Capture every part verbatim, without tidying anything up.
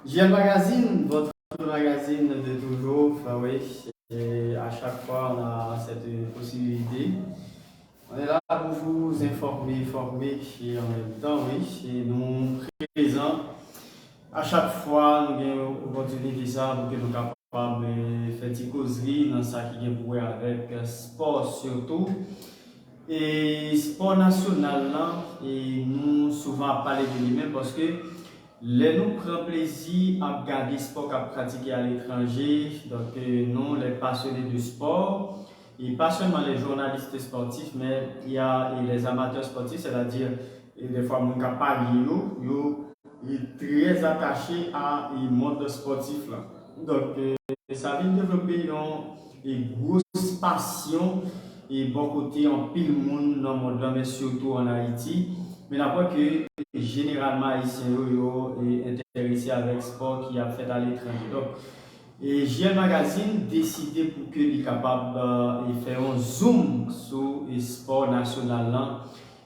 J L Magazine, votre magazine de toujours, ah oui, et à chaque fois on a cette possibilité. On est là pour vous informer, former, et en même temps, oui, et nous présents à chaque fois, nous avons l'opportunité ça pour que nous capables de faire des causeries dans ça qui vient pour avec sport surtout. E spò nasyonal lan, e nou souvan ap pale de li menm paske lè nou pran plezi ap gade spò k ap pratike aletranje, donk, e, nou, les passionnés de sport, e pa sèlman les journalistes sportifs, men il y a, e, les amateurs sportifs, c'est-à-dire, e, des fois, moun k ap parye yo, yo, e, très attachés à, e, monde sportif la. Donk, e, sa vin devlope yon, e, gwo pasyon, e, bò kote anpil moun nan mond lan, men sitou an Ayiti. Men n ap wè ke jeneralman Ayisyen yo, yo, e, enterese avèk spò ki ap fèt aletranje. Donk, e, J L Magazine deside pou ke li kapab, e, fè yon zoom sou, e, spò nasyonal lan.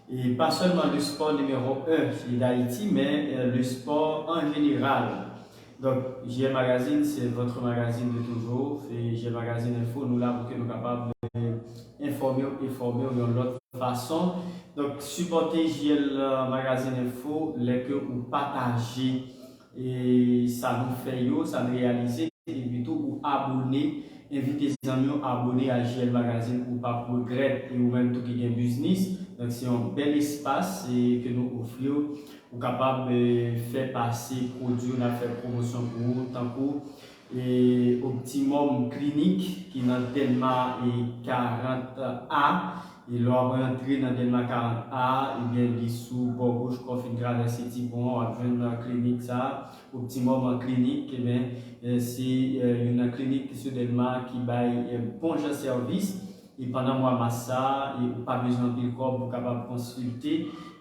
E pa sèlman le sport numéro un ki Dayiti, men, e, le sport en général. Donk, J L Magazine, c'est votre magazine de toujours. E J L Magazine Info, nou la pou ke nou kapab, e, enfòme w e fòme w yon lòt fason. Donk, sipòte J L Magazine Info lè ke ou pataje, e, sa nou fè yo, sa n reyalize, epi tou ou abone, envite zanmi w abone a J L Magazine, ou p ap regrèt, e ou menm tou ki gen biznis. Donk, se yon bèl espas, e, ke nou ofri w. Ou kapab, e, fè pase pwodui w, n ap fè pwomosyon pou ou, tankou, e, Optimum Clinic ki nan Dèlma, e, karant A. E lè w ap rantre nan Dèlma karant A, ebyen, li sou bò goch, kò w fin travèse Ti Pon an, w ap jwenn, e, klinik sa a, Optimum Clinic, ebyen, e, se, e, youn nan klinik ki sou Dèlma ki bay, e, bon jan sèvis. E pandan mwa mas sa a, e, ou pa bezwen anpil kòb pou w kapab konsilte,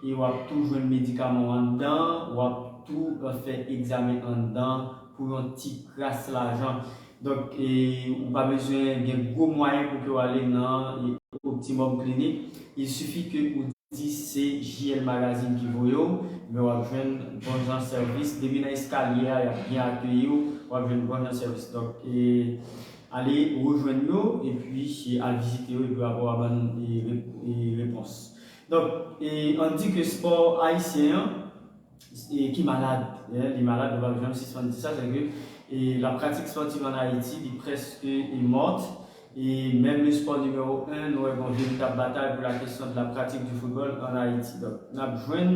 e w ap tou jwenn medikaman w anndan, w ap tou, e, fè egzamen anndan pou yon ti kras lajan. Donk, e, ou pa bezwen gen gwo mwayen pou ke w ale nan, e, Optimum Clinic. Il suffit ke ou di se J L Magazine ki voye w, men w ap jwenn bon jan sèvis. Depi nan eskalye a, y ap byen akeyi w, w ap jwenn bon jan sèvis. Donk, e, ale rejwenn yo, epi al vizite yo, epi apre w a ban nou, e, rep-, e, repons. Donk, e, ann di ke spò ayisyen an, e, ki malad, e, li malad, nou p ap janm sispann di sa, se ke, e, la pratique sportive en Haïti, li prèske, e, mòt. E menm le spò nimewo en, nou wè gen yon veritab batay pou la kesyon de la pratique du football en Haïti. Donk, n ap jwenn,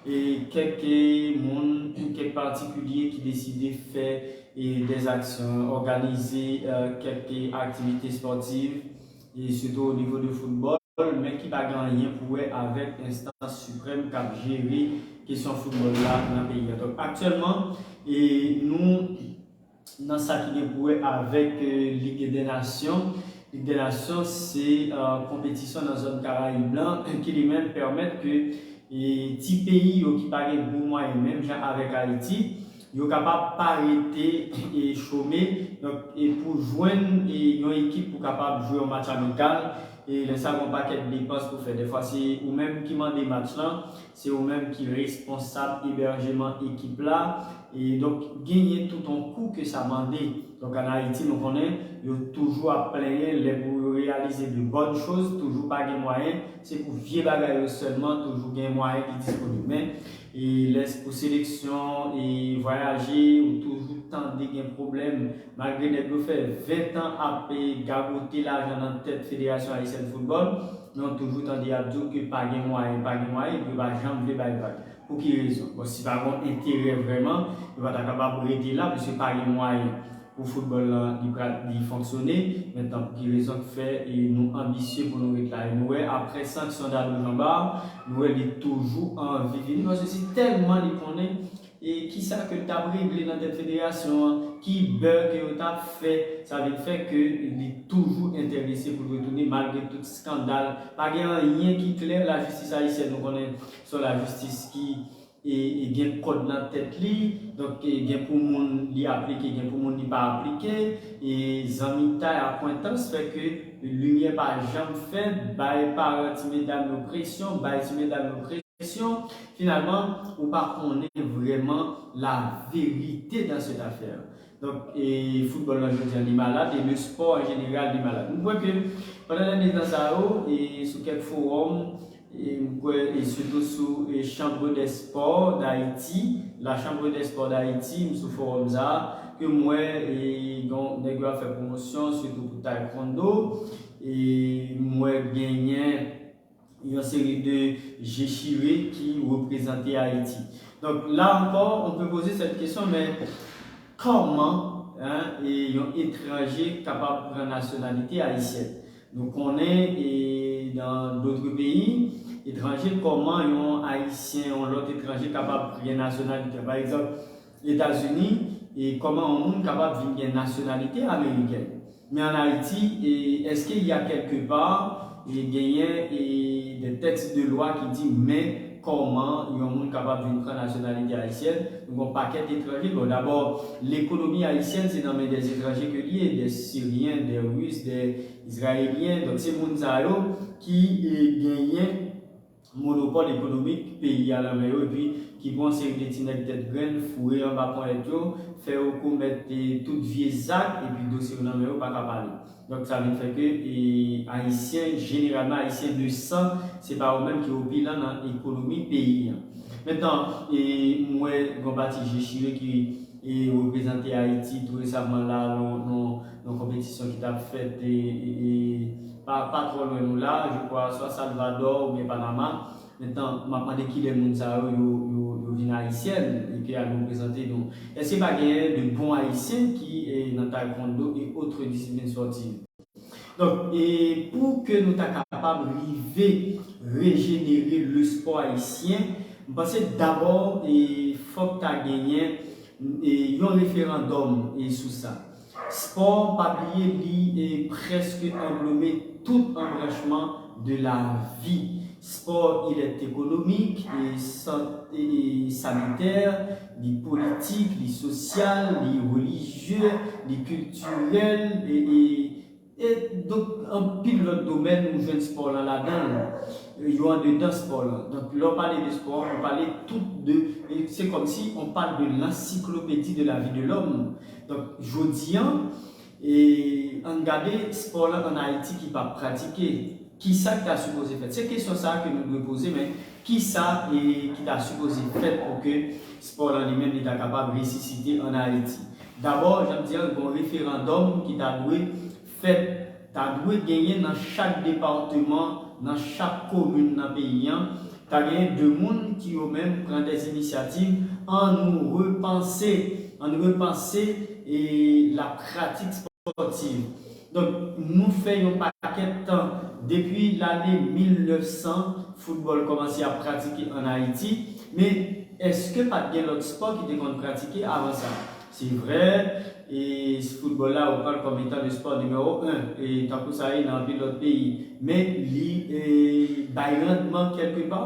e, kèk, e, moun, kèk patikilye ki deside fè, e, des actions, òganize, e, kèk, e, aktivite spòtiv, e sitou o nivo de foutbòl, men ki pa gen anyen pou wè avèk enstans siprèm k ap jere kesyon foutbòl la nan peyi a. Donk, aktyèlman, e, nou nan sa ki gen pou wè avèk, e, Ligue des Nations. Ligue des Nations, se, e, konpetisyon nan zòn Karayib lan, ki li menm pèmèt ke, e, ti peyi yo ki pa gen gwo mwayen, menm jan avèk Ayiti, yo kapab pa rete, e, chome. Donk, e pou jwenn, e, yon ekip pou kapab jwe yon match amikal, e lè sa a, gen yon pakèt depans pou fè. Dèfwa, se ou menm ki mande match lan, se ou menm ki responsab ebèjeman ekip la. E donk, genyen tout yon kou ke sa mande. Donk, ann Ayiti, nou konnen, yo toujou ap plenyen lè pou yo reyalize de bòn choz, toujou pa gen mwayen. Se pou vye bagay yo sèlman, toujou gen mwayen ki disponib. Men, e lè pou seleksyon, e vwayaje, ou toujou tande gen pwoblèm. Malgre nèg yo fè ven tan ap, e, gagote lajan nan tèt Federasyon Ayisyèn Foutbòl, men ou toujou tande y ap di w ke pa gen mwayen, pa gen mwayen, epi yo pa janm vle bay vag. Pou ki rezon? Bon, si pa gen enterè vrèman, yo pa ta kapab rete la, piske pa gen mwayen pou foutbòl lan li pra-, li fonksyone. Mentnan, pou ki rezon k fè, e, nou anbisye pou nou ret la? E nou wè, apre sanksyon Dadou Jean Bart, nou wè li toujou anvi vini, paske se tèlman li konnen, e, kisa ke l t ap regle nan tèt federasyon an, ki bè ke yo t ap fè, sa vin fè ke li toujou enterese pou l retounen, malgre tout eskandal. Pa gen anyen ki klè, lajistis ayisyèn, nou konnen, se yon lajistis ki e, e gen kòd nan tèt li. Donk, e, gen pou moun li aplike, gen pou moun li pa aplike. E zanmitay, akwentans fè ke limyè pa janm fèt, bay paran ti medam yo presyon, bay ti medam yo presyon. kesyon, finalman, ou pa konnen vrèman la vérité dans cette affaire. Donk, e foutbòl la jodi an li malad, e le sport en général li malad. M kwè ke pandan dènye tan sa yo, e sou kèk fowòm, e m kwè, e sitou sou e Chambre des Sports d'Haïti, la Chambre des Sports d'Haïti, m sou fowòm sa, ke m wè, e gen nèg yo ap fè pwomosyon, sitou pou taekwondo, e m wè genyen yon seri de je chire ki reprezante Ayiti. Donk, la encore, on peut poser cette question, mais comment, hein, e yon etranje kapab pran nasyonalite ayisyèn? Nou konnen, e dans d'autres pays, etranje, kòman yon Ayisyen, yon lòt etranje kapab pran nasyonalite? Pa egzanp, Etazini, e kòman yon moun kapab vin gen nasyonalite amerikèn? Men an Ayiti, e, èske y a kèlke pa, e, genyen, e, de tèks de lwa ki di, men kòman yon moun kapab vin pran nasyonalite ayisyèn? Nou gen yon pakèt etranje. Bon, dabò, lekonomi ayisyèn, se nan men dè etranje ke li ye, dè Siryen, dè Ris, dè Izrayelyen. Donk, se moun sa yo ki, e, genyen monopòl ekonomik peyi a nan men yo, epi ki pran seri de ti nèg tèt grenn, foure anba ponyèt yo, fè yo komèt, e, tout vye zak, epi dosye yo nan men yo pa ka pale. Donk, sa vin fè ke, e, Ayisyen, jeneralman, Ayisyen de san, se pa yo menm ki opilan nan ekonomi peyi a. Mentnan, e, m wè gen yon pati je chire ki, e, reprezante Ayiti tou resaman la, nan, nan, nan konpetisyon ki t ap fèt, e, e, e, pa, pa twò lwen nou la, je crois, swa Salvador oubyen Panama. Mentnan, m ap mande kilè moun sa yo, yo, yo, yo vin ayisyèn, e ke al reprezante nou. Èske pa genyen de bon Ayisyen ki, e, nan taekwondo e otre disiplin spòtiv? Donk, e pou ke nou ta kapab rive rejenere le spò ayisyen, m panse dabò, e, fòk ta genyen, e, yon referandòm, e, sou sa. Spò, pa bliye, li, e, prèske anglome tout anbranchman de la vi. Spò, il est économique, e, san-, e, e, sanitè, li politik, li sosyal, li relijye, li kiltirèl, e, e, e donk, anpil lòt domèn ou jwenn spò lan ladan l, yo andedan spò lan. Donk, lè w pale de spò, ou pale tout de, e se kòmsi on parle de l'encyclopédie de la vie de l'homme. Donk, jodi an, e ann gade spò lan ann Ayiti ki p ap pratike. Kisa k ta sipoze fèt? Se kesyon sa a ke nou dwe poze, men kisa, e, ki ta sipoze fèt pou ke spò lan li menm li ta kapab resisite ann Ayiti? Dabò, jan m di an, gen yon referandòm ki ta dwe fèt, ta dwe genyen nan chak depatman, nan chak komin nan peyi an, ta genyen de moun ki yo menm pran dè inisyativ, ann nou repanse, ann repanse, e, la pratik spòtiv. Donk, nou fè yon pakèt tan, depi lane mil nèf san, foutbòl kòmanse ap pratike ann Ayiti, men èske pa t gen lòt spò ki te konn pratike avan sa? Se vre, e foutbòl la, yo pran l kòm etan le spò nimewo en, e tankou sa ye nan anpil lòt peyi. Men li, e, bay randman kèlke pa,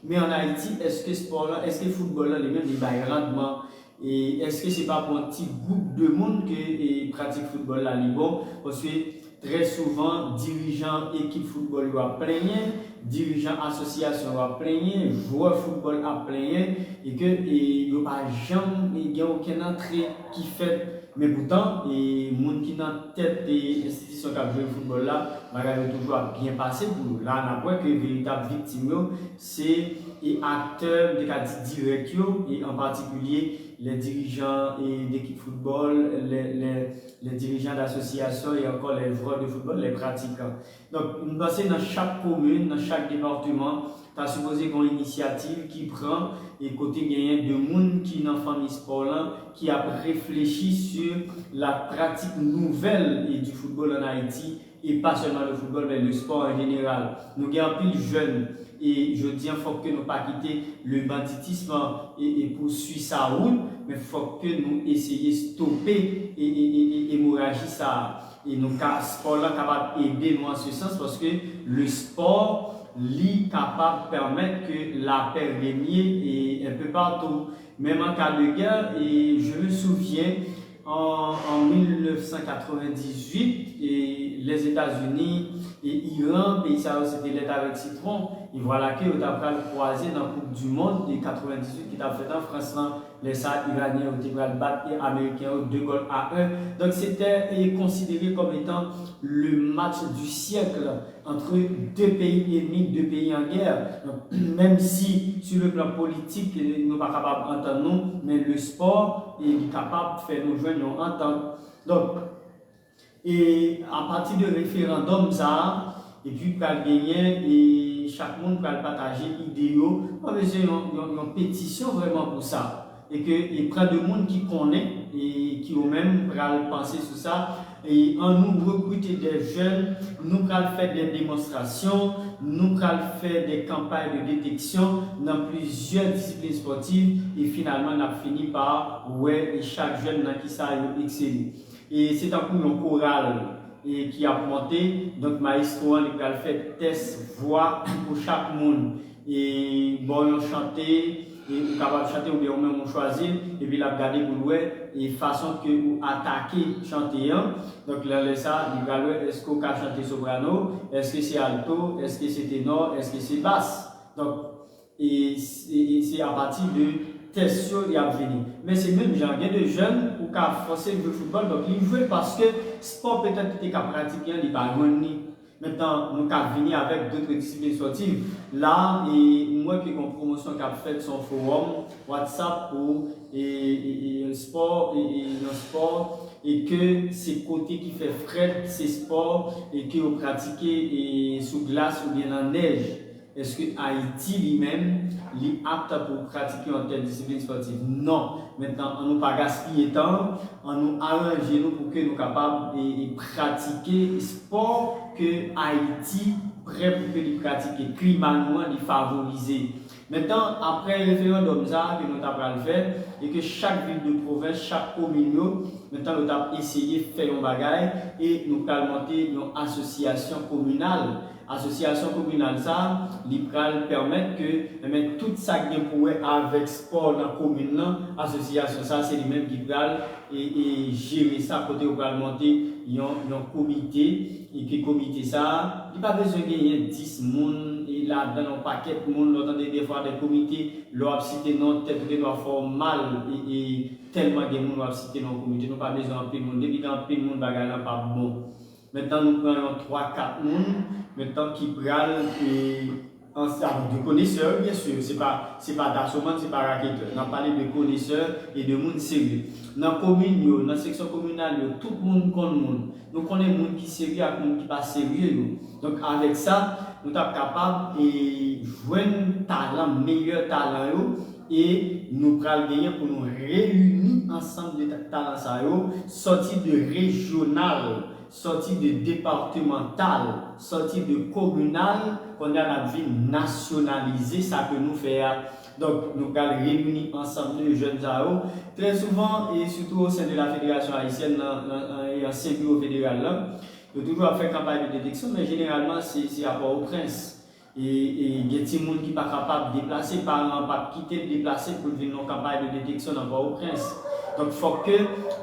men ann Ayiti, èske spò lan, èske foutbòl lan li menm li bay randman? E èske se pa pou yon ti gwoup de moun ke, e, pratik foutbòl la li bon? Paske trè souvan, dirijan ekip foutbòl yo ap plenyen, dirijan asosyasyon yo ap plenyen, jwè foutbòl ap plenyen, e ke, e, yo pa janm, e, gen okenn antre ki fèt. Men poutan, e, moun ki nan tèt, e, enstitisyon k ap jere foutbòl la, bagay yo toujou ap byen pase pou yo. La, n ap wè ke veritab viktim yo, se, e, aktè, m te ka di dirèk yo, e an patikilye, les dirigeants, e, d'équipe football, les, les, les dirigeants d'association et encore les joueurs de football, les pratiquants. Donk, m panse nan chak komin, nan chak depatman, ta sipoze gen yon inisyativ ki pran, e kote genyen de moun ki nan fanmi spò lan, ki ap reflechi sur la pratique nouvelle, e, du football en Haïti, e pa sèlman le football, men le sport en général. Nou gen anpil jèn, e jodi an, fòk ke nou pa kite le banditisme, e, e pousui sa wout, men fòk ke nou eseye stope, e, e, e, e emoraji sa a. E nou ka, spò lan kapab ede nou an se sans, paske le sport, li kapab pèmèt ke lapè renye, e, un peu partout. Menm an ka de gè, e je me souviens, an, an mil nèf san katrevendizuit, e Lèzetazini e Iran, peyi sa yo se te lèt avèk sitwon, E vwala ke yo ta pral kwaze nan Koup di Mond de katrevendizuit ki t ap fèt an Frans lan. Lè sa, Iranyen yo te pral bat e Ameriken yo de gòl a en. Donk, se te e konsidere kòm etan le match du siècle entre deux pays ennemis, deux pays en guerre. Donk, menm si, sur le plan politique, nou pa kapab antann nou, men le sport, e li kapab fè nou jwenn yon antant. Donk, e apati de referandòm sa a, epi pral genyen, e chak moun pral pataje ide yo. Pa bezwen yon, yon, yon petisyon vrèman pou sa. E ke e pran de moun ki konnen e ki yo menm pral panse sou sa. E an nou rekrite de jèn, nou pral fè de demonstrasyon, nou pral fè de kanpay de deteksyon nan plizyè disiplin spòtiv, e finalman n ap fini pa wè e chak jèn nan kisa yo eksele. E se tankou yon koral e ki ap monte. Donk, mayestwo an, li pral fè tès vwa pou chak moun. E ba w yon chante, e ou kapab chante oubyen ou menm ou chwazi l, epi l ap gade pou l wè e fason ke ou atake chante an. Donk, nan lè sa, li pral wè èske ou ka chante soprano, èske se alto, èske se tenò, èske se bas. Donk, e, e, e se apati de tès yo li ap vini. Men se menm jan, gen de jèn ou ka fòse l jwe foutbòl, donk li jwe paske spò petèt li te ka pratike an, li pa jwenn li. Mentnan, nou ka vini avèk dòt disiplin spòtiv. La, e, m wè ke gen yon pwomosyon k ap fèt sou yon fowòm WhatsApp pou e, e, e, yon spò, e, e, yon spò, e ke se kote ki fè frèt, se spò, e ke yo pratike, e, sou glas oubyen nan nèj. Èske Ayiti li menm, li apt pou pratike yon tèl disiplin spòtiv? Non. Mentnan, an nou pa gaspiye tan, an nou aranje nou pou ke nou kapab e, e pratike spò ke Ayiti prè pou ke li pratike. Klima nou an, li favorize. Mentnan, apre referandòm sa a ke nou ta pral fè, e ke chak vil de pwovens, chak komin yo, mentnan yo t ap eseye fè yon bagay, e nou pral monte yon asosyasyon kominal. Asosyasyon kominal sa a, li pral pèmèt ke, enben, tout sa k gen pou wè avèk spò nan komin nan, asosyasyon sa a, se li menm ki pral e, e jere sa, kote yo pral monte yon, yon komite, e ke komite sa a, li pa bezwen genyen dis moun, e ladan yon pakèt moun, lè w tande defwa de komite, lè w ap site non, tèt ou gendwa fè w mal, e, e tèlman gen moun w ap site nan yon komite, nou pa bezwen anpil moun. Depi gen anpil moun, bagay lan p ap bon. Mentnan, nou pran yon twa, kat moun, mentnan ki pral, e, ansanm de konesè, wi, byen si, se pa, se pa dasomann, se pa raketè. N ap pale de konesè e de moun serye. Nan komin yo, nan seksyon kominal yo, tout moun konn moun. Nou konnen moun ki serye ak moun ki pa serye yo. Donk, avèk sa, nou t ap kapab, e, jwenn talan, meyè talan yo, e nou pral genyen pou nou reyini ansanm de ta-, talan sa yo, sòti de rejyonal, sòti de depatmantal, sòti de kominal, kounye a n ap vin nasyonalize sa ke nou fè a. Donk, nou pral reyini ansanm de jèn sa yo. Trè souvan, e sitou o sen de la Fédération Haïtienne, nan, nan, nan, e ansyen biwo federal la, yo toujou ap fè kanpay de deteksyon, men jeneralman, se, se a Pòtoprens. E, e gen timoun ki pa kapab deplase, paran an p ap kite l deplase pou l vin nan kanpay de deteksyon nan Pòtoprens. Donk, fòk ke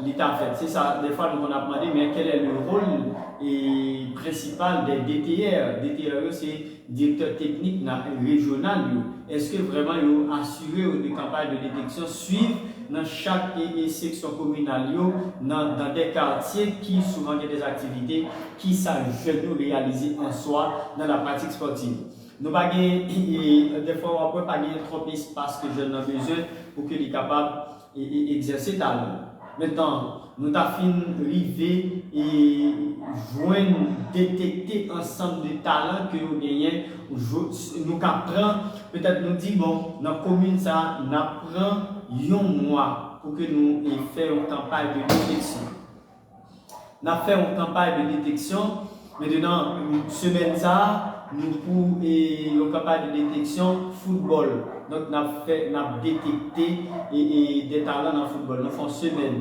li ta fèt. Se sa, defwa, nou konn ap mande, men quel est le rôle, e, principal des D T R? D T R yo, se direktè teknik nan rejyonal yo. Èske vrèman yo asire yo de kanpay de deteksyon, swiv nan chak, e, e, seksyon kominal yo, nan, dans des quartiers ki souvan gen des activités, ki sa jèn yo reyalize an swa nan la pratique sportive? Nou pa gen, e, e, defwa w ap wè pa gen twòp espas ke jèn nan bezwen pou ke li kapab, e, e, egzèse talan. Mentnan, nou ta fin rive, e, jwenn, detekte ansanm de talan ke yo genyen. Jou-, nou ka pran, petèt nou di, bon, nan komin sa, n ap pran yon mwa pou ke nou, e, fè yon kanpay de deteksyon. N ap fè yon kanpay de deteksyon. Mentnan, semèn sa a, nou pou, e, yon kanpay de deteksyon foutbòl. Donk, n ap fè, n ap detekte, e, e, de talan nan foutbòl. Nou fè yon semèn.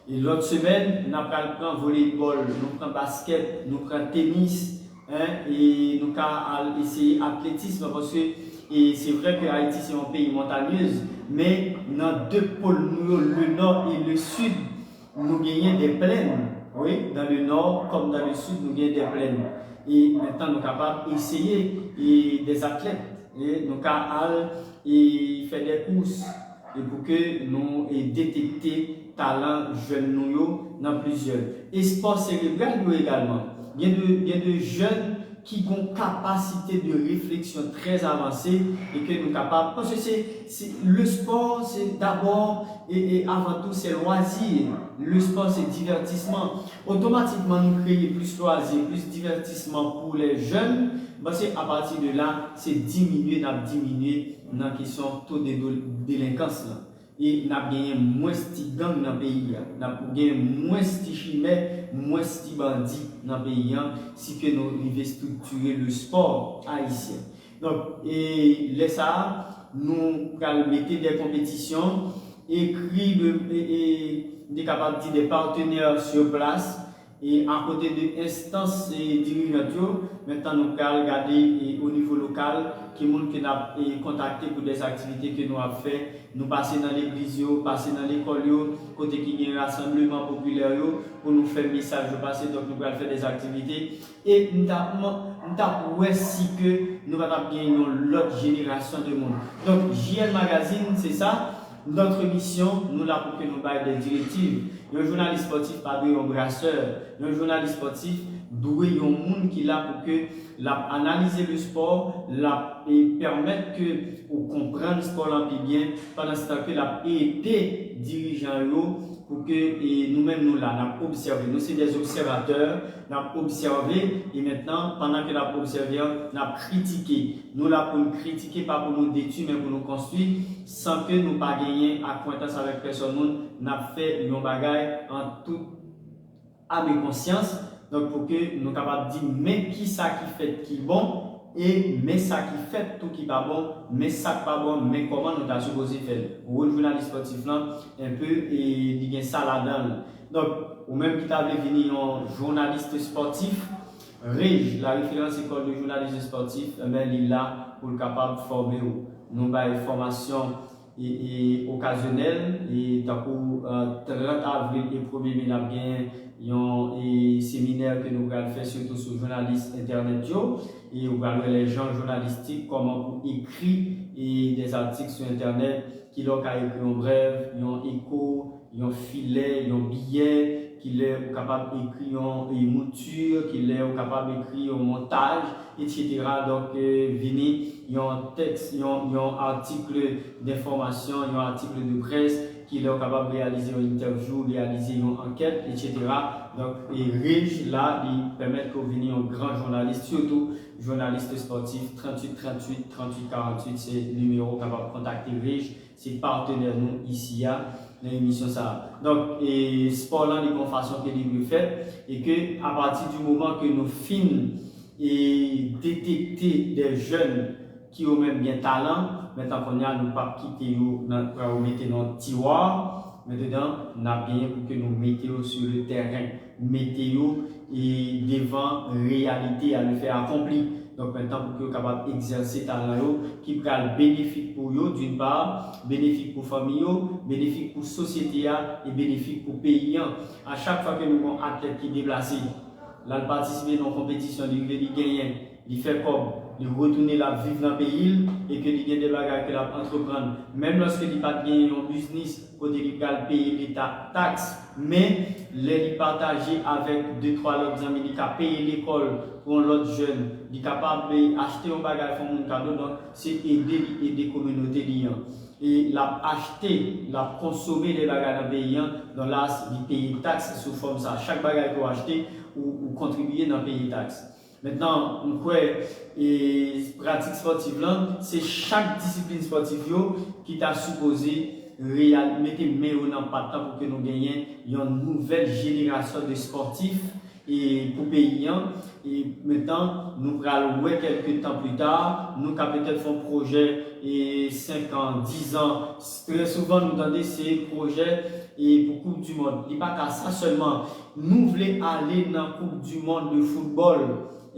E lòt semèn, n ap pral pran voleybòl, nou pran baskèt, nou pran tenis, en, e nou ka al eseye atletism, paske, e se vre ke Ayiti se yon peyi montanyez, men nan de pòl nou yo, le nò e le sid, nou genyen de plèn. Wi, dans le nord comme dans le sud, nou genyen de plèn. E mentnan nou kapab eseye e dèzatlèt. E nou ka al e fè de kous e pou ke nou e detekte talan jèn nou yo nan plizyè. E spò serebral yo egalman. Gen de, gen de jèn ki gon kapasite de refleksyon trè avanse e ke nou kapab, paske se, se, le spò, se dabò e, e avan tou, se lwazi. Le spò, se divètisman. Otomatikman, nou kreye plis lwazi, plis divètisman pou lè jèn. Paske apati de la, se diminye, n ap diminye nan kesyon to de delenkans lan. E n ap genyen mwens ti gang nan peyi a. N ap genyen mwens ti chimè, mwens ti bandi nan peyi an, si ke nou rive estriktire le spò ayisyen. Donk, e lè sa a, nou pral mete de konpetisyon, ekri de, e, e, m te kapab di de partenè sur place, e akote de enstans e dirijant yo, mentnan nou pral gade e o nivo lokal, ki moun ke n ap e kontakte pou de aktivite ke nou ap fè. Nou pase nan legliz yo, pase nan lekòl yo, kote ki gen rasanbleman popilè yo, pou nou fè mesaj yo pase. Donk, nou pral fè de aktivite. E m t ap, m, m t ap wè si ke nou pa t ap gen yon lòt jenerasyon de moun. Donk, J L Magazine, se sa. Notre mission, nou la pou ke nou bay de direktiv. Yon jounalis spòtif pa dwe yon brasè. Yon jounalis spòtif dwe yon moun ki la pou ke l ap analize le spò, l ap e pèmèt ke ou konprann spò lan pi byen, pandan se tan ke l ap ede dirijan yo pou ke e nou menm nou la, n ap obsève. Nou se de obsèvatè, n ap obsève, e mentnan, pandan ke n ap obsève an, n ap kritike. Nou la pou n kritike, pa pou nou detwi, men pou nou konstwi, san ke nou pa genyen akwentans avèk pèsòn moun, n ap fè yon bagay an tout ame konsyans, donk pou ke nou kapab di men ki sa ki fèt ki bon, e men sa ki fèt tou ki pa bon, men sa k pa bon, men kòman nou ta sipoze fè l. Wòl jounalis spòtif lan, enpe, e li gen sa ladan l. Donk, ou menm ki ta vle vini yon jounalis spòtif, Rej, la référence école de journalisme sportif, enben, li la pou l kapab fòme w. Nou bay fòmasyon e, e okazyonèl, e tankou e trant avril e premye me, n ap gen yon e seminè ke nou pral fè sitou sou jounalis entènèt yo, e ou pral wè les genres journalistiques, kòman pou ekri e des articles sou entènèt, kilè w ka ekri yon brèv, yon eko, yon filè, yon biyè, kilè ou kapab ekri yon e mouti, kilè ou kapab ekri yon montaj, etsetera. Donk, e vini yon tèks, yon, yon atik denfòmasyon, yon atik de près, kilè ou kapab reyalize yon entèvyou, reyalize yon ankèt, etsetera. Donk, e Rej la, li pèmèt ke w vini yon gran jounalis, sitou jounalis spòtif. Tranntuit tranntuit, tranntuit karanntuit, se nimewo ou kapab kontakte Rej, se patnè nou isi a nan emisyon sa a. Donk, e spò lan, li gon fason ke li dwe fèt, e ke apati di moman ke nou fin e detekte de jèn ki yo menm gen talan, mentnan kounye a nou p ap kite yo nan, pral mete nan tiwa, mentnan n ap genyen pou ke nou mete yo sou le tèren, mete yo e devan reyalite a, le fè akonpli. Donk, mentnan pou ke yo kapab egzèse talan yo, ki pral benefik pou yo, d'une part, benefik pou fanmi yo, benefik pou sosyete a, e benefik pou peyi an. A chak fwa ke nou gen yon atlèt ki deplase, l al patisipe nan yon konpetisyon, li rive, li genyen, li fè kòb, li retounen, l ap viv nan peyi l, e ke li gen de bagay ke l ap antreprann. Menm lòske li pa t genyen yon biznis kote li pral peye leta taks, men lè li pataje avèk de twa lòt zanmi, li ka peye lekòl pou yon lòt jèn, li kapab achte yon bagay, fè yon moun kado, donk se ede li ede kominote li an. E l ap achte, l ap konsome de bagay nan peyi an, donk la, li peye taks sou fòm sa. Chak bagay ke w achte, ou, ou kontribiye nan peye taks. Mentnan, m kwè, e pratik spòtif lan, se chak disiplin spòtif yo ki ta sipoze reyal-, mete men yo nan pat lan pou ke nou genyen yon nouvèl jenerasyon de spòtif e pou peyi an. E mentnan, nou pral wè kèlke tan pli ta, nou ka petèt fè yon pwojè e senk an, diz an. Trè souvan, nou tande se pwojè e pou Koup di Mond. Li pa ka sa sèlman. Nou vle ale nan Koup di Mond de foutbòl.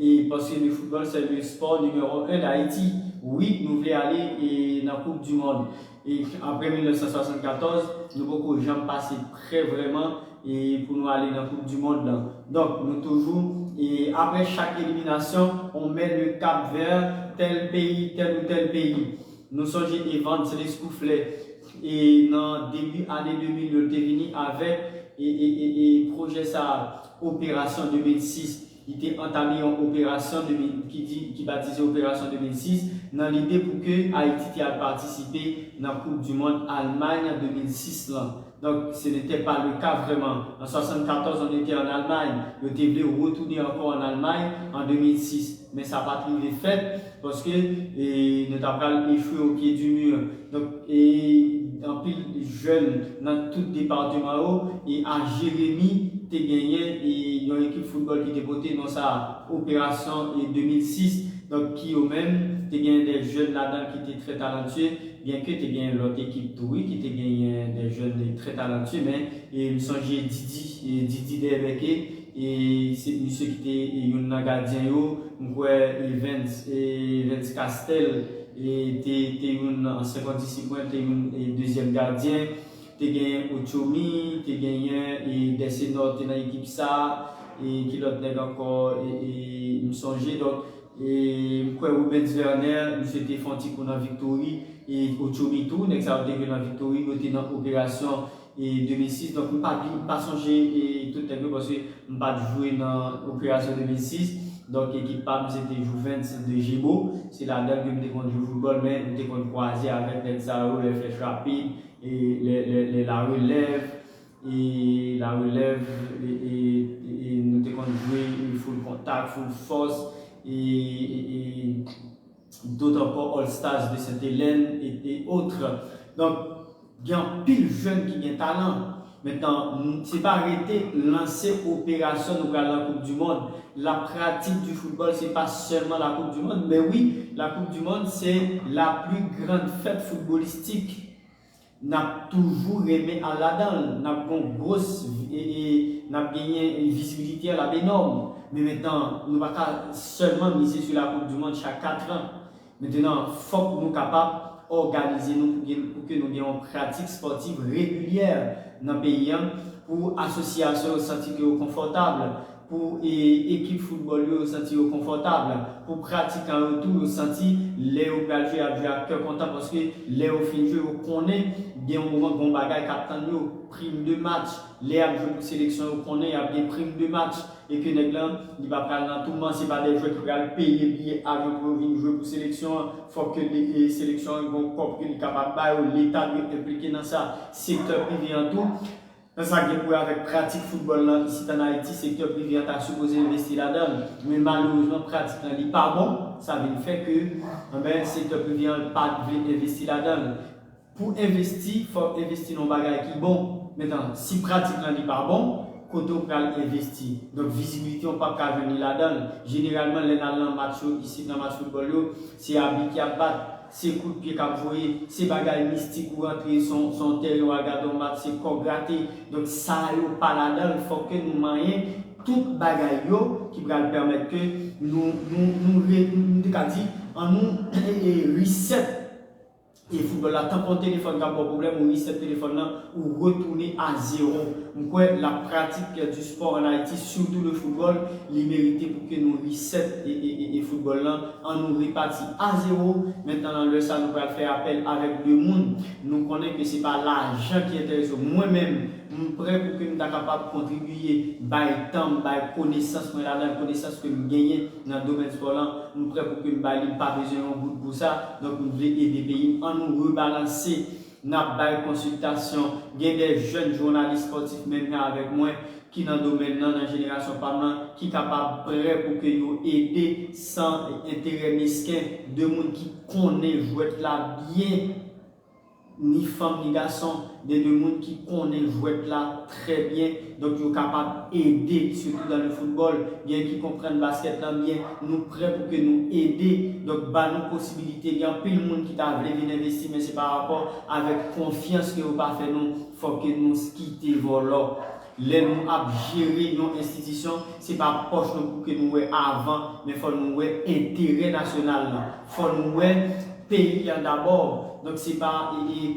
E paske le football, c'est le sport numéro un d'Haïti. Wi, nou vle ale e nan Koup di Mond. E apre mil nèf san swasannkatòz, nou poko janm pase prè vrèman e pou nou ale nan Koup di Mond lan. Donk, nou toujou E apre chak eliminasyon, on met le cap vers tel peyi, tel ou tel peyi. Nou sonje Evans Lescouflair, e nan debi ane de mil yo, l te vini avèk e, e, e, e pwojè sa a, Operasyon de mil sis. Li te antame yon operasyon de mil, ki di, ki batize Operasyon de mil sis, nan lide pou ke Ayiti te al patisipe nan Koup di Mond Almay de mil sis lan. Donk, ce n'était pas le cas vraiment. An swasannkatòz, on était en Allemagne. Yo te vle retounen ankò an Almay an de mil sis. Men sa pa t rive fèt, paske e, nou ta pral echwe o pye di mi. Donk, e, anpil jèn nan tout depatman yo, e a Jeremi, te genyen e, yon ekip foutbòl ki te pote non sa a, Operasyon e, de mil sis. Donk, ki yo menm, te genyen de jèn ladan ki te trè talantye, byenke te genyen lòt ekip tou, wi, ki te genyen de jèn trè talantye, men e, m sonje Didi, e, Didi Dèbèke, e se misye ki te e, youn nan gadyen yo, m kwè Evans, e, Evans Castel, e, te, te youn nan senkant disip mwen, te youn e, dezyèm gadyen, te genyen Otchomi, te genyen e, Dessenor te nan ekip sa, e ki lòt nèg ankò, e, e, m sonje, donk, e, m kwè Rubens Werner, misye te fè yon ti kou nan Victory, e Otchomi tou, nèg sa yo te jwe nan Victory, yo te nan operasyon e, de mil sis, donk m pa bli-, m pa sonje e, tout nèg yo, paske m pa t jwe nan Operasyon de mil sis, donk ekip pa m se te Jouvence de Gébo, se ladan ke m te konn jwe foutbòl, men m te konn kwaze avèk nèg sa yo, lè Flèch Rapid, e, lè, lè, lè La Relève, e, La Relève, e, e, e, e nou te konn jwe e, Full Contact, Full Force, e, e, e, Dòt ankò, All Stars de Sainte-Hélène, et, et autres. Donk, gen anpil jèn ki gen talan. Mentnan, m-, se pa rete lanse operasyon nou pral nan Koup di Mond. La pratique du football, se pa sèlman la Coupe du Monde, men wi, la Coupe du Monde, c'est la plus grande fête footballistique. N ap toujou renmen al ladan l, n ap gen yon gwos, e, e, n ap genyen vizibilite a l ap enòm. Men mentnan, nou pa ka sèlman mize sou la Coupe du Monde chak kat an. Mentnan, fòk nou kapab òganize nou pou gen, pou ke nou gen yon pratik spòtiv regilyè nan peyi an, pou asosyasyon yo santi ke yo konfòtab, pou e, ekip foutbòl yo, yo santi yo konfòtab, pou pratikan yo tou, yo santi lè yo pral jwe, y ap jwe ak kè kontan, paske lè yo fin jwe, yo konnen gen yon moman, gen yon bagay k ap tann yo, prim de match. Lè y ap jwe pou seleksyon, yo konnen y ap gen prim de match, e ke nèg lan, li pa pral nan touman, se pa de jwè ki pral peye biye avyon pou yo vin jwe pou seleksyon an, fòk ke de, e, seleksyon an gen yon kòb ke li kapab ba yo, Leta dwe enplike nan sa, sektè prive an tou. Nan sa k gen pou wè avèk pratik foutbòl lan isit ann Ayiti, sektè prive a ta sipoze envesti ladan l. Men malerezman, pratik lan li pa bon, sa vin fè ke, enben, sektè prive an pa vle envesti ladan l. Pou envesti, fòk envesti nan yon bagay ki bon. Mentnan, si pratik lan li pa bon, kote w pral envesti? Donk, vizibilite w p ap ka jwenn li ladan l. Jeneralman, lè n al nan match yo, isit nan match foutbòl yo, se abi ki ap bat. Se kout pye k ap voye, se bagay mistik ou rantre sou, sou yon teren, w al gade yon match, se kò grate. Donk, sa yo pa ladan l. Fòk ke nou manyen tout bagay yo ki pral pèmèt ke nou, nou, nou, re, nou te ka di, an nou e, e, reset e, foutbòl la. Tankou yon telefòn k ap ba w pwoblèm, ou reset telefòn nan, ou retounen a zewo. M kwè la pratique du sport en Haïti, surtout le football, li merite pou ke nou reset e, e, e, e foutbòl lan. An nou repati a zewo. Mentnan, nan lè sa, nou pral fè apèl avèk de moun. Nou konnen ke se pa lajan ki enterese w. Mwen menm, m prè pou ke m ta kapab kontribiye, bay tan m, bay konesans mwen ladan, konesans ke m genyen nan domèn spò lan. M prè pou ke m bay li, m pa bezwen yon goud pou sa. Donk, m vle ede peyi m. An nou rebalanse. N ap bay konsiltasyon. Gen de jèn jounalis spòtif menm jan avèk mwen ki nan domèn nan, nan jenerasyon pa m lan, ki kapab prè pou ke yo ede san enterè mesken, de moun ki konnen jwèt la byen, ni fanm ni gason, de, de moun ki konnen jwèt la trè byen, donk yo kapab ede, sitou dans le football, gen ki konprann baskèt lan byen, nou prè pou ke nou ede, donk ba nou posibilite, gen anpil moun ki ta vle vin envesti, men se pa rapò avèk konfyans ke yo pa fè nou, fòk ke nou kite vòlò. Lè nou ap jere yon enstitisyon, se pa pòch nou pou ke nou wè avan, men fò nou wè enterè nasyonal lan. Fò nou wè peyi an dabò. Donk se pa e, e,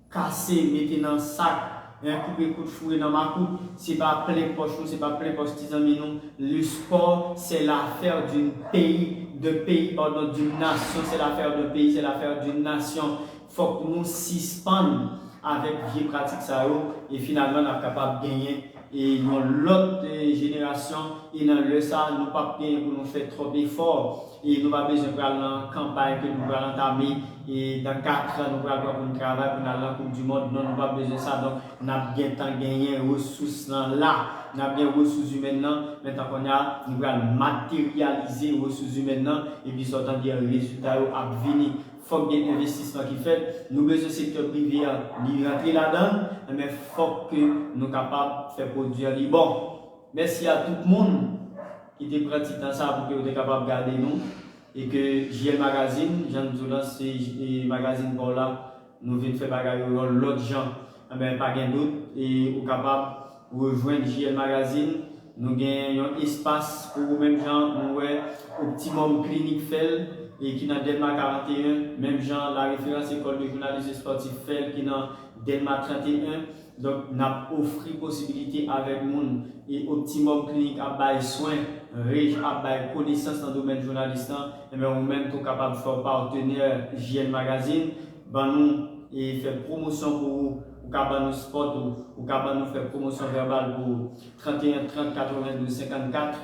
kase, mete nan sak, Koupe kout foure nan makout, se pa plen pòch nou, se pa plen pòch ti zanmi nou. Le sport, c'est l'affaire d'un pays, d'un pays, pardon, d'une nation, c'est l'affaire d'un pays, c'est l'affaire d'une nation. Fòk nou sispann avèk vye pratik sa yo, e finalman n ap kapab genyen e yon lòt e, jenerasyon, e nan lè sa, nou p ap genyen pou nou fè twòp efò, e nou pa bezwen pral nan kanpay ke nou pral antame, e nan kat an, nou pral pran pou n travay, pou n al nan Koup di Mond. Non, nou p ap bezwen sa. Donk, n ap gentan genyen resous lan la, n ap gen resous imèn nan, men tan kounye a, nou pral materyalize resous imèn nan, epi sa w tande rezilta yo ap vini. Fòk gen envestisman ki fèt. Nou bezwen sektè prive a, li rantre ladan l, men fòk ke nou kapab fè pwodui a li bon. Mèsi a tout moun ki te pran ti tan sa pou ke yo te kapab gade nou. E ke J L Magazine, jan m di w lan, se e, magazin pa w la, nou vin fè bagay yo yon lòt jan. Enben, pa gen dout, e ou kapab rejwenn J L Magazine. Nou gen yon espas pou ou, menm jan nou wè Optimum Clinic fè l, e ki nan Dèlma karanteyen, menm jan La Référence École de Journalisme Sportif fè l, ki nan Dèlma tranteyen. Donk, n ap ofri posibilite avèk moun, e Optimum Clinic ap bay swen, Reg ap bay konesans nan domèn jounalis lan, enben, ou menm tou kapab fè w patnè J L Magazine, ban nou e fè pwomosyon pou ou, ou ka ban nou spot ou, ou ka ban nou fè pwomosyon vèbal pou ou. Tranteyen trant katrevendouz senkannkat,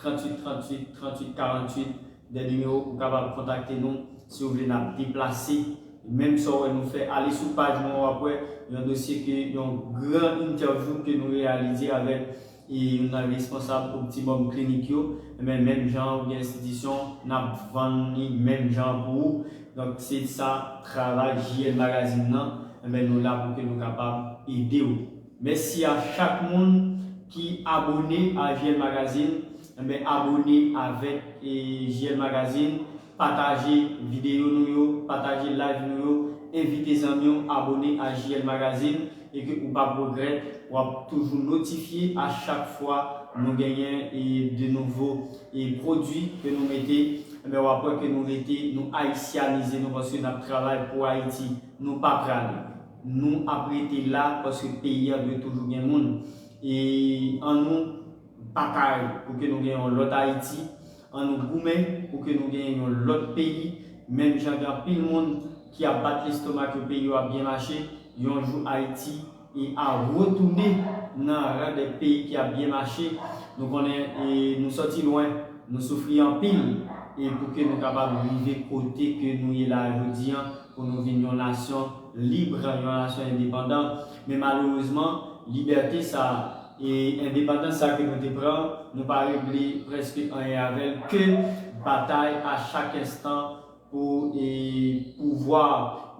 trantuit trantuit, trantuit karanntuit, de nimewo ou kapab kontakte nou si w vle n ap deplase. Menm sa w wè nou fè, ale sou paj mwen, w ap wè yon dosye ke yon gran entèvyou ke nou reyalize avèk e youn nan responsab Optimum Clinic yo. Enben, menm jan ou gen enstitisyon, n ap vann li menm jan pou ou. Donk, se sa travay J L Magazine nan. Enben, nou la pou ke nou kapab ede w. Mèsi a chak moun ki abone a J L Magazine. Enben, abone avèk e, J L Magazine. Pataje videyo nou yo, pataje live nou yo, envite zanmi w abone a J L Magazine, e ke ou p ap regrèt, w ap toujou notifye a chak fwa nou genyen e, de nouvo e, pwodui ke nou mete. Enben, w ap wè ke nou rete, nou ayisyanize nou, paske n ap travay pou Ayiti. Nou pa prale. Nou ap rete la paske peyi a dwe toujou gen moun. E ann nou batay pou ke nou gen yon lòt Ayiti. Ann nou goumen pou ke nou gen yon lòt peyi. Menm jan gen anpil moun ki ap bat lestomak yo, peyi yo ap byen mache, yon jou Ayiti e a retounen nan ran dè peyi ki ap byen mache. Nou konnen e nou sòti lwen, nou soufri anpil, e pou ke nou kapab rive kote ke nou ye la jodi an, pou nou vin yon nasyon lib, yon nasyon endepandan. Men malerezman, libète sa a e endepandans sa a ke nou te pran, nou pa regle prèske anyen avè l, ke batay a chak enstan pou e pouvwa.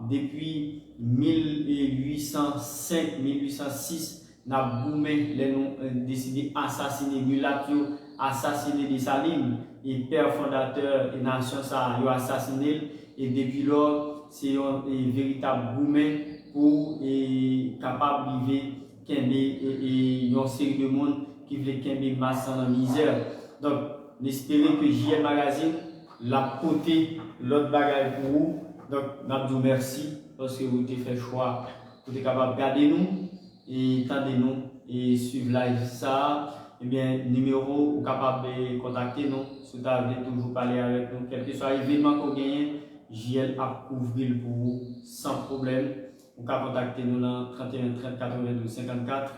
Depi mil uit san senk, mil uit san sis, n ap goumen lè nou e, deside asasine milat yo, asasine Desalin, e pè fondatè e nasyon sa a, yo asasine l. E depi lò, se yon e veritab goumen pou e kapab rive kenbe e, e yon seri de moun ki vle kenbe mas lan nan mizè. Donk, n espere ke J L Magazine l ap pote lòt bagay pou ou. Donk, n ap di w mèsi paske ou te fè chwa pou te kapab gade nou e tande nou e swiv live sa a. Ebyen, nimewo ou kapab e kontakte nou si w ta vle toujou pale avèk nou. Kèlkeswa evènman ke w genyen, J L ap kouvri l pou ou san pwoblèm. Ou ka kontakte nou nan tranteyen trant katrevendouz senkannkat,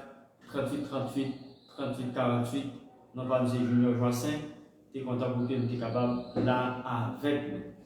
trantuit trantuit, trantuit karanntuit. Non pa m se Junior Joassaint. Te kontan pou ke m te kapab la avèk nou.